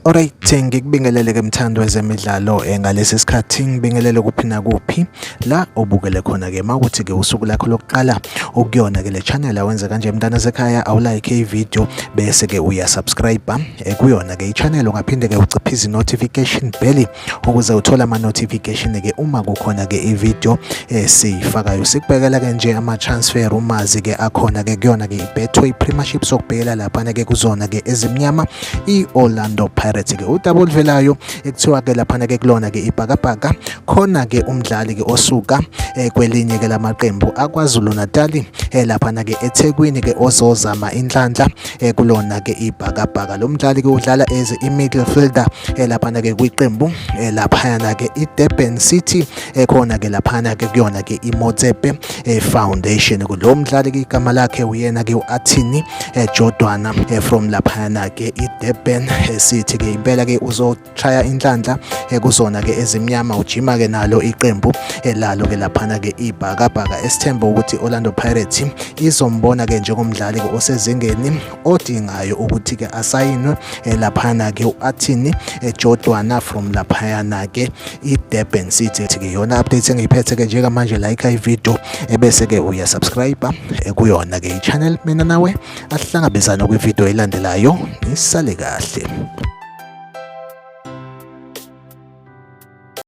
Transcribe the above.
Alright, ngikubingelele ke mthandi wezemidlalo ngalesi sikhathi, ngibingelele kuphi nakuphi la obukele khona ke. Mawukuthi ke usuku lakho lokuqala ukuyona ke le channel, awenze kanje mntana sekhaya, awulike i-video bese ke uyasubscribe kuyona ke i-channel, ungaphinde ke uciphize i-notification bell ukuze uthole ama-notification ke uma kukhona ke i-video esiyifakayo. Sikubhekela ke nje ama-transfer rumours ke akhona ke kuyona ke i-Betway Premiership, sokubhekela laphana ke kuzona ke ezimnyama i-Orlando Pirates ke. Udaba oluvelayo ekuthiwa ke laphana ke kulona ke ibhakabhaka, khona ke umdlali ke osuka kwelinye ke lamaqembu akwaZulu Natal, laphana ke eThekwini ke, ozozama inhlanhla kulona ke ibhakabhaka. Lo mdlali ke udlala as i-midfielder laphana ke kwiqembu laphana ke i-Durban City, ekhona ke laphana ke kuyona ke iMotsepe Foundation. Kulo mdlali ke igama lakhe uyena ke u-Athini Jodwana from laphana ke i-Durban City ke. Impela ke uzochaya inhlanhla kuzona ke ezimnyama, ujima ke nalo iqembu lalo ke laphana ke ibhakabhaka, esithemba ukuthi Orlando Pirates izombona ke njengomdlali ke osezingeni odingayo ukuthi ke asayinwe laphana ke u-Athini Jodwana from laphayana ke i-Durban City. Ke yona update engiyiphethe ke njengamanje. Like i-video ebese ke uyasubscribe kuyona ke i-channel. Mina nawe ahlangabezana kwivideo elandelayo, nisale kahle.